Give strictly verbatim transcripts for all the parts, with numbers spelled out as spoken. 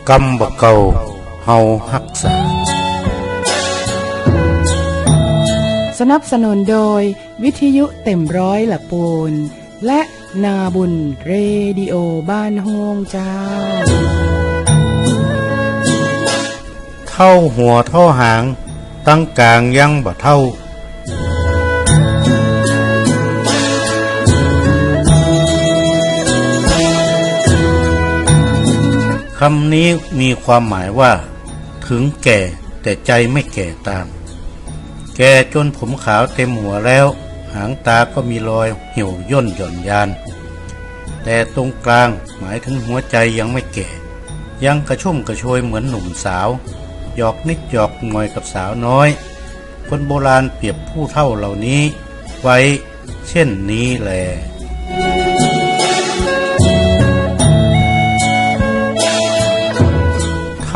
กำบ่าเก่า เฮาฮักษา สนับสนุนโดยวิทยุเต็มร้อยละปูน และนาบุญเรดิโอบ้านโฮ่งเจ้า เฒ่าหัวเฒ่าหาง ตังก๋างยังบ่เฒ่า คำนี้มีความหมายว่า ถึงแก่แต่ใจไม่แก่ตาม แก่จนผมขาวเต็มหัวแล้ว หางตาก็มีรอยเหี่ยวย่นหย่อนยาน แต่ตรงกลางหมายถึงหัวใจยังไม่แก่ ยังกระชุ่มกระชวยเหมือนหนุ่มสาว หยอกนิดหยอกหน่อยกับสาวน้อย คนโบราณเปรียบผู้เฒ่าเหล่านี้ไว้เช่นนี้แล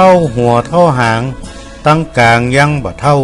เฒ่าหัวเฒ่าหาง ตังก๋างยังบ่เฒ่า